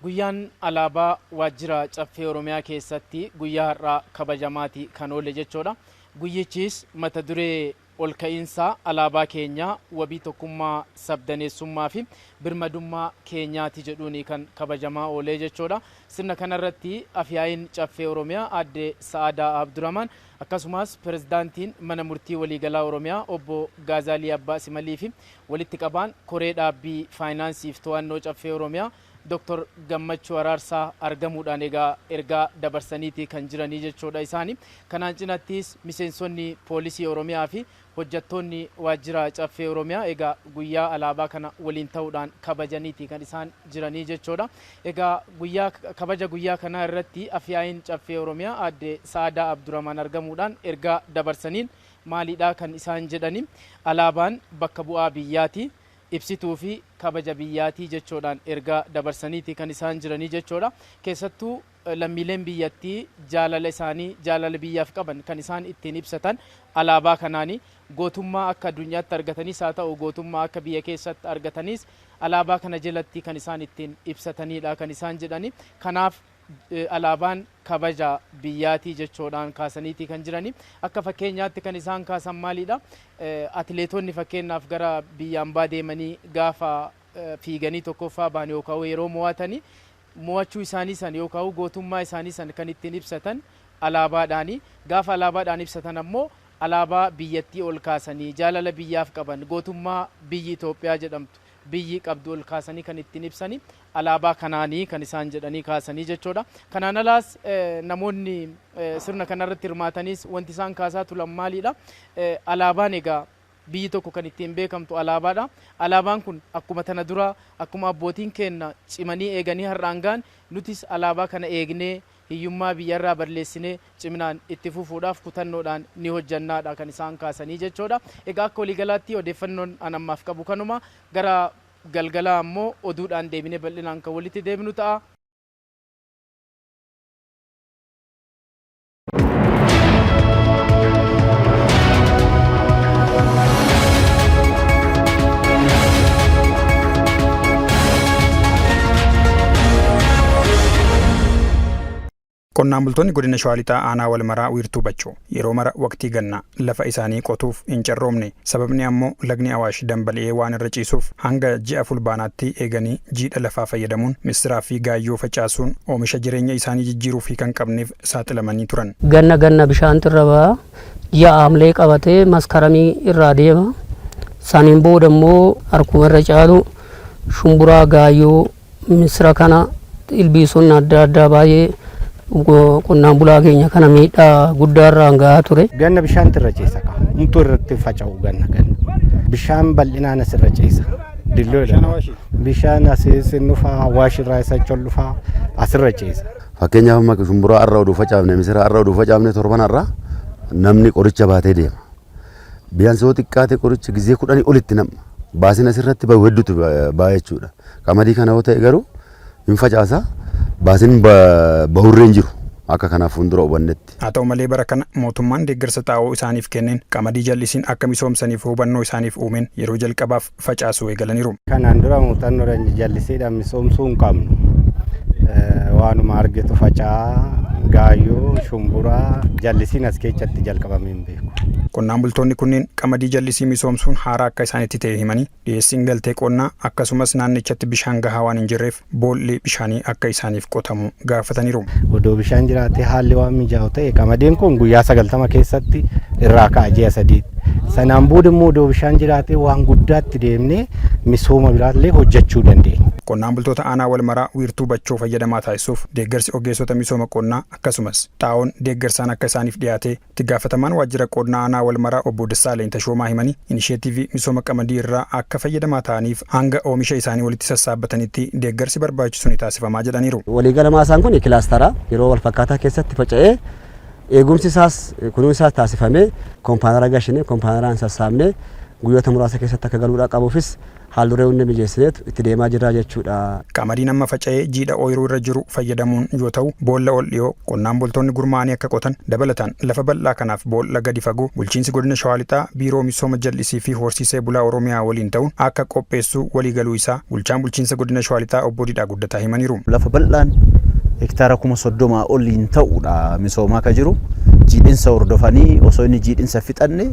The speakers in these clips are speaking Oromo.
Guyyaan alaabaa waajjira Caffee Oromiyaa keessatti guyyaa har'aa kabajamaati kan oole jechuudha. Guyyichis mata duree olka'iinsa alaabaa keenyaa wabii tokkummaa sabdaneessummaa fi birmadummaa keenyaati jedhuuni kan kabajamaa oolee jechuudha. Sirna kanarratti Afyaa'iin Caffee Oromiyaa Aadde Sa'aadaa Abdurrahmaan akkasumas Pirezidaantiin Mana Murtii Waliigalaa Oromiyaa Obbo Gaazaalii Abbaa Simalii fi walitti qabaan Koree Dhaabbii Faayinaansiif To'annoo Caffee Oromiyaa Dr. Gammachuu Araarsaa argamuudhaan egaa ergaa dabarsaniiti kan jiranii jechuudha isaani. Kanaan cinattis miseensonni poolisii Oromiyaa fi hojjettoonni waajjira Caffee Oromiyaa egaa guyyaa alaabaa kana waliin ta'uudhaan kabajaniiti kan isaan jiranii jechuudha. Egaa guyyaa kabaja guyyaa kanaa irratti Afyaa'iin Caffee Oromiyaa Aadde Sa'aadaa Abdurrahmaan argamuudhaan ergaa dabarsaniin maalidha kan isaan jedhani, alaabaan bakka bu'aa biyyaati, ibsituu fi kabaja biyyaatii jechuudhaan ergaa dabarsaniiti kan isaan jiranii jechuudha. Keessattuu lammiileen biyyattii jaalala isaanii, jaalala biyyaaf qaban kan isaan ittiin ibsatan alaabaa kanaani. Gootummaa akka addunyaatti argatanis haa ta'u, gootummaa akka biyya keessatti argatanis alaabaa kana jalatti kan isaan ittiin ibsatanidha kan isaan jedhani. Kanaaf alaabaan kabaja biyyaatii jechuudhaan kaasaniiti kan jirani. Akka fakkeenyaatti kan isaan kaasan maalidha? Atileetonni fakkeenyaaf gara biyya ambaa deemanii gaafa fiiganii tokkoffaa ba'an yookaan yeroo mo'atanii mo'achuu isaanii san yookaan gootummaa isaanii san kan ittiin ibsatan alaabaadhaani. Gaafa alaabaadhaan ibsatan ammoo alaabaa biyyattii ol kaasanii jaalala biyyaaf qaban, gootummaa biyyi Itoophiyaa jedhamtu biyyi qabdu ol kaasanii kan ittiin ibsanii alaabaa kanaanii kan isaan jedhanii kaasanii jechuudha. Kanaan alaas namoonni sirna kanarratti hirmaatanis wanti isaan kaasaa turan maalidha? Alaabaan egaa biyyi tokko kan ittiin beekamtu alaabaadha. Alaabaan kun akkuma tana dura akkuma abbootiin keenya cimanii eeganii har'aan gahan, nutis alaabaa kana eegnee hiyyummaa biyyarraa balleessinee ciminaan itti fufuudhaaf kutannoodhaan ni hojjannaadha kan isaan kaasanii jechuudha. Egaa akka waliigalaatti odeeffannoon an ammaaf qabu kanuma. Gara galgalaa ammoo oduudhaan deebinee bal'inaan kan walitti deebinu ta'a. Qonnaan bultoonni godina Shawaa Lixaa aanaa Walmaraa Wiirtuu Bachoo yeroo mara waqtii gannaa lafa isaanii qotuuf hin carroomne. Sababni ammoo lagni Awaash dambali'ee waan irra ciisuuf hanga ji'a Fulbaanaatti eeganii jiidha lafaa fayyadamuun missiraa fi gaayyoo facaasuun oomisha jireenya isaanii jijjiiruuf hiika hin qabneef saaxilamanii turan. Ganna ganna bishaantu irra ba'a. Ji'a Haamlee qabatee Maskaramii irraa deema. Saniin booda immoo harkuma irra caalu shumburaa, gaayyoo, missira kana ilbiisonni adda addaa baay'ee qonnaan bulaa keenya kana miidhaa guddaa irraan gahaa ture. Ganna bishaantu irra ciisa kaa. Humtuu irratti faca'u ganna ganna. Bishaan bal'inaan asirra ciisa. Dilloo jedhama. Bishaan asiis hin dhufa, Awaash irraa isa achi ol dhufa, asirra ciisa. Fakkeenyaaf amma shumburaa har'a oduu facaafne, misira har'a oduu facaafne, torban har'a namni qoricha baatee deema. Biyaan yoo xiqqaate qoricha gizee 10 olitti nama baasina asirratti bahu hedduutu ba'a jechuudha. Qamadii kana yoo ta'e garuu hin facaasa, baasin bahurree hin jiru akka kanaaf fuuldura hubannetti. Haa ta'u malee bara kana mootummaan deeggarsa xaa'oo isaaniif kenneen qamadii jallisiin akka misoomsaniif hubannoo isaaniif uumeen yeroo jalqabaaf facaasuu eegalaniiru. Kanaan dura muuxannoodhaan jallisiidhaan misoomsuu hin qabnu. Waanuma argitu faca'aa, gaayyoo, shumburaa, jallisiin as keessatti jalqabamee hin beeku. Qonnaan bultoonni kunneen qamadii jallisii misoomsuun haaraa akka isaanitti ta'e himanii, dhiyeessiin galtee qonnaa akkasumas naannichatti bishaan gahaa waan hin jirreef boolli bishaanii akka isaaniif qotamu gaafataniiru. Odoo bishaan jiraatee haalli waan mijaa'u ta'e qamadiin kun guyyaa 90 keessatti irraa ka'a ji'a sadiitti. Sanaan booda immoo odoo bishaan jiraatee waan guddaatti deemnee misooma biraallee hojjechuu dandeenya. Qonnaan bultoota aanaa Walmaraa Wiirtuu Bachoo fayyadamaa taasisuuf deeggarsi ogeessota misooma qonnaa akkasumas xaa'oon deeggarsaan akka isaaniif dhiyaate Itti gaafatamaan waajjira qonnaa aanaa Walmaraa obbo Dassaaleny Tashoomaa himanii, inisheetiivii misooma qamadii irraa akka fayyadamaa ta'aniif hanga oomisha isaanii walitti sassaabbatanitti deeggarsi barbaachisu ni taasifamaa jedhaniiru. Waliigala maasaan kun kilaastara yeroo walfakkaataa keessatti faca'ee eegumsi isaas kunuunsi isaas taasifamee kompaanara gashinee kompaanaraan sassaabnee guyyoota muraasa keessatti akka galuudhaa qabuufis Haal duree hunda mijeessineetu itti deemaa jirra jechuudha. Qamadiin amma faca'ee jiidha ooyiruu irra jiru fayyadamuun yoo ta'u, boolla ol dhiyoo qonnaan bultoonni gurmaa'anii akka qotan, dabalataan lafa bal'aa kanaaf boolla gadi fagoo bulchiinsi godina Shawaa Lixaa Biiroo Misooma Jallisii fi Horsiisee Bulaa Oromiyaa waliin ta'uun akka qopheessuu waliigaluu isaa bulchaan bulchiinsa godina Shawaa Lixaa obbo Didhaa Guddataa himaniiru. Lafa bal'aan hektaara 30,000 oliin ta'uudha misoomaa ka jiru. Jiidhinsa hordofanii osoo inni jiidhinsa fixanne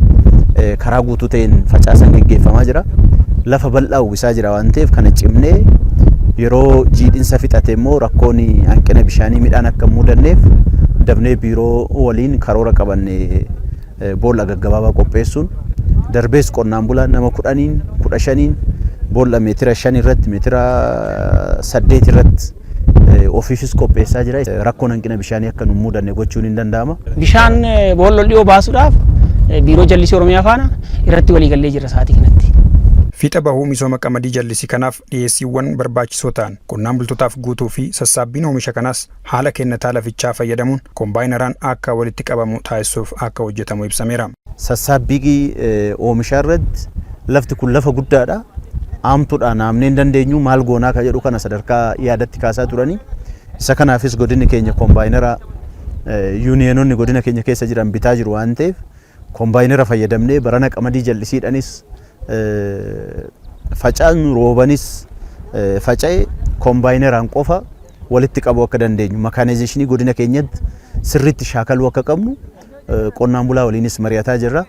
karaa guutuu ta'een facaasan geggeeffamaa jira. Lafa bal'aa uwwisaa jira waan ta'eef, kana cimnee yeroo jiidhinsa fixate immoo rakkoon hanqina bishaanii midhaan akka hin mudanneef dafnee biiroo waliin karoora qabanne boolla gaggabaabaa qopheessuun, darbees qonnaan bulaan nama 10n 15n boolla meetira 5 irratti, meetira 8 irratti ofiifis qopheessaa jira. Rakkoon hanqina bishaanii akka nu mudanne gochuun hin danda'ama. Bishaan boolla dhiyoo baasuudhaaf Biiroo Jallisii Oromiyaa faana irratti waliigallee jirra sa'aatii kanatti. Fiixa bahuu misooma qamadii jallisii kanaaf dhiyeessiiwwan barbaachisoo ta'an qonnaan bultootaaf guutuu fi sassaabbiin oomisha kanaas haala kennataa lafichaa fayyadamuun kombaayinaraan akka walitti qabamu taasisuuf akka hojjetamu ibsameera. Sassaabbii oomishaa irratti lafti kun lafa guddaadha. Aamtuudhaan haamnee hin dandeenyu, maal goonaa ka jedhu kana sadarkaa yaadatti kaasaa turanii. Isa kanaafis godinni keenya kombaayinara yuuniyeenonni godina keenya keessa jiran bitaa jiru waan ta'eef, kombaayinara fayyadamnee barana qamadii jal'isiidhanis facaasnu, roobanis faca'e kombaayinaraan qofa walitti qabuu akka dandeenyu, makaanayizeeshinii godina keenyatti sirriitti shaakaluu akka qabnu qonnaan bulaa waliinis mari'ataa jirra.